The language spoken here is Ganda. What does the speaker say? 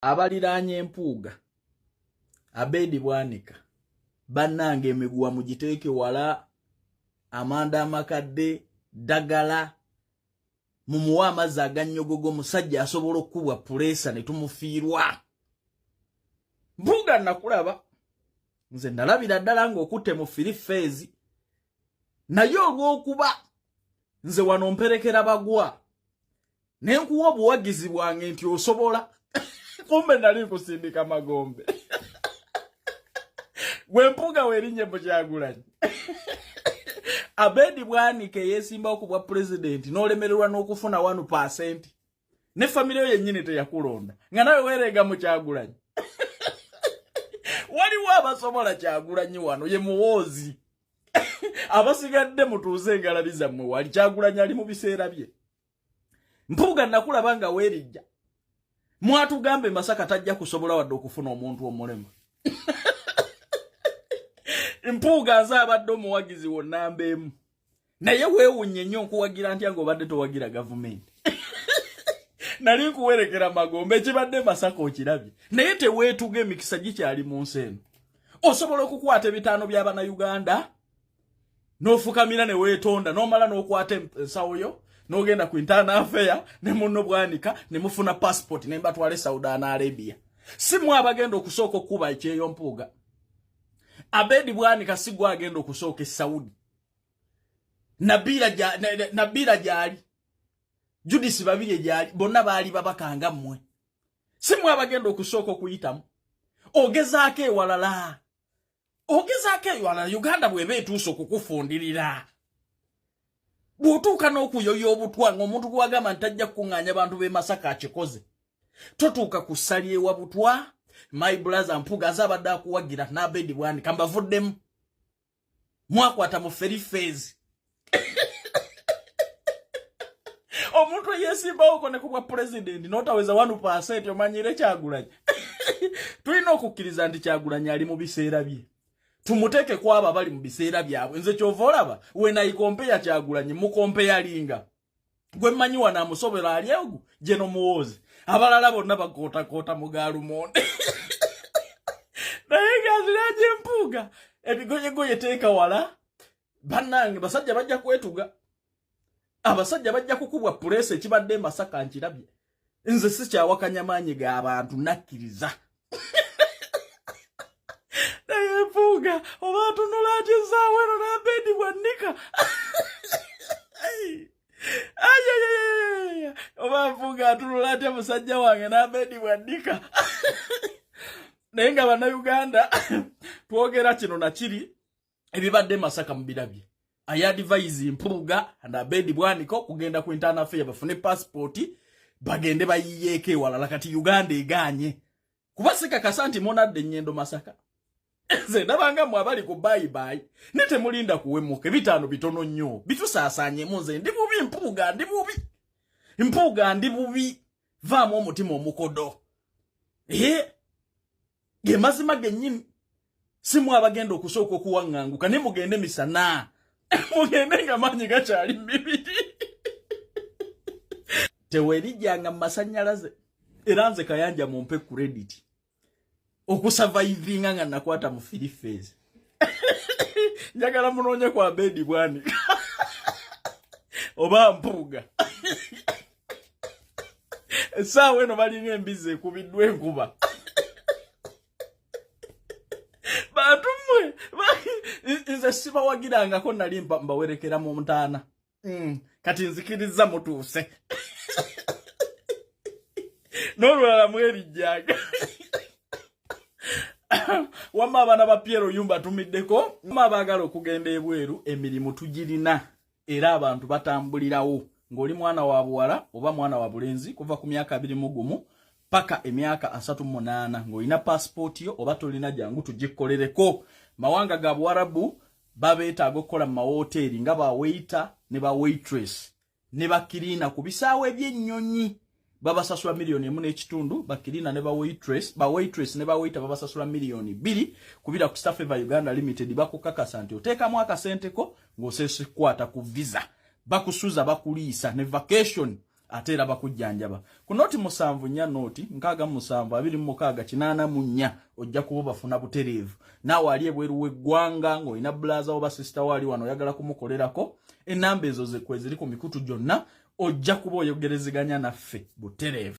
Abaliraanye Mpuuga, Abedi Bwanika, bannange emiguwa mugiteeke wala, amanda amakadde, ddagala, mumuwe amazzi agannyogogo, musajja asobola okukubwa puleesa ne tumufiirwa. Mpuuga nakulaba, nze nalabira ddala ng'okutte mu firi feezi, naye olw'okuba nze wano mperekera bagwa ne nkuwa obuwagizi bwange nti osobola, kumbe nali nkusindika magombe. Gwe Mpuuga werinnye mu Kyagulanyi, Abedi Bwanika eyeesimbawo ku bwa pulezidenti n'olemererwa n'okufuna 1%, ne famire yo yennyini teyakulonda, nga nawe weereega mu Kyagulanyi. Waliwo abasobola Kyagulanyi wano ye Muwoozi, abasigadde mutuuze engalabi zammwe wali. Kyagulanyi ali mu biseera bye. Mpuuga nakulaba nga weerijja, mwatugamba e Masaka tajja kusobola wadde okufuna omuntu omulema. Mpuuga nze abadde omuwagizi wo namba emu, naye weewunnye nnyo nkuwagira ntya ng'obadde towagira gavumenti? Nali nkuwerekera magombe, ekibadde Masaka okirabye, naye teweetuga, emikisa gikyali mu nsi eno. Osobola okukwata ebitaano by'Abannayuganda n'ofukamira ne weetonda, n'omala n'okwata ensawo yo n'ogenda ku internal affair ne munno Bwanika ne mufuna passport ne mbatwala e Saudi Arabia. Si mwe abagenda okusooka okukuba ekyeyo? Mpuuga, Abedi Bwanika, si gwe agenda okusooka e Saudi. Nabiira gyali, Judisi Babiri gyali, bonna baali babaka nga mmwe. Si mwe abagenda okusooka okuyitamu. Ogezaako ewalala, ogezaako ewalala. Uganda bw'eba etuuse okukufundirira, bw'otuuka n'okuyoya obutwa ng'omuntu gwagamba nti tajja kukuŋŋaanya bantu b'e Masaka akikoze, totuuka ku ssali ewa butwa. My brother Mpuuga, aze abadde akuwagira n'Abedi Bwanika, mbavuddemu. Mwakwata mu feri feezi omuntu eyeesimbawoko ne ku bwa pulezidenti n'otaweza 1%, omanyire Kyagulanyi. Tulina okukkiriza nti Kyagulanyi ali mu biseera bye, tumuteeke ku abo abali mu biseera byabwe. Nze kyova olaba when I compare Kyagulanyi, mukompeyalinga gwe mmanyi wano amusobera ali ogu Geno Muwoozi, abalala bonna bakootakoota mu galumonde. Naye nga Mpuuga ebigoyegoye teeka wala. Bannange, basajja bajja kwetuga, abasajja bajja kukubwa puleesa. Ekibadde e Masaka nkirabye, nze sikyawakanya maanyi g'abantu, nakkiriza. Naye Mpuuga oba atunula atya essaawa eno n'Abedi Bwanika? Ayayayaya, oba Mpuuga atunula atya musajja wange n'Abedi Bwanika? Naye nga Bannayuganda twogera kino nakiri, ebibadde Masaka mubirabye. I advise Mpuuga and Abedi Bwanika okugenda ku internal affair bafune passport, bagende bayiyeeko ewalala. Kati Uganda eganye kuba sikakasa nti monadde ennyendo Masaka. Nze ndabanga mmwe abali ku bayibayi ne temulinda kuwemuka, ebitaano bitono nnyo bitusaasaanyemu. Nze ndi bubi, Mpuuga ndi bubi, Mpuuga ndi bubi. Vaamu omutima omukodo. Ee, ge mazima gennyini, si mwe abagenda okusooka okuwaŋŋanguka, ne mugende misana, mugende nga maanyi gakyali mibiri. Tewerijjanga mu masannyalaze. Era nze Kayanja mumpe credit okusurvivinga nga nakwata mu three phase. Njagala munoonye ku Abedi Bwanika oba Mpuuga, essaawa eno balinga embizi ekubiddwa enkuba. Bantu mmwe, nze sibawagirangako, nali mbawerekera mu ntaana. Kati nzikiriza mutuuse n'olulala mwerijjanga. Wamma abaana ba Piero Yumba tumiddeko, wamma abaagala okugenda ebweru, emirimu tugirina era abantu batambulirawo. Ng'oli mwana wa buwala oba mwana wa bulenzi, kuva ku myaka 21 paka emyaka 38, ng'olina pasipooti yo oba tolina, jangu tugikkolereko. Mawanga ga Buwarabu, babeetaaga okukola mu mawoteeri nga ba waiter ne ba waitress ne ba cleaner ku bisaawe by'ennyonyi. Babasasula 1.5 miliyoni. Ba cleaner ne ba waitress, ba waitress ne ba waiter babasasula 2 miliyoni. Kubira ku Staffeva Uganda Limited, bakukakasa nti oteekamu akasente ko ng'oseese kukwata ku visa, bakusuza, bakuliisa ne vacation. Ate era bakujjanjaba ku 074 67 26 84. Ojja kuba bafuna butereevu. Naawe ali ebweru w'eggwanga ng'olina brother oba sister waali wano, oyagala kumukolerako, enamba ezo kweziri ku mikutu gyonna, ojja kuba oyogerezeganya naffe butereevu.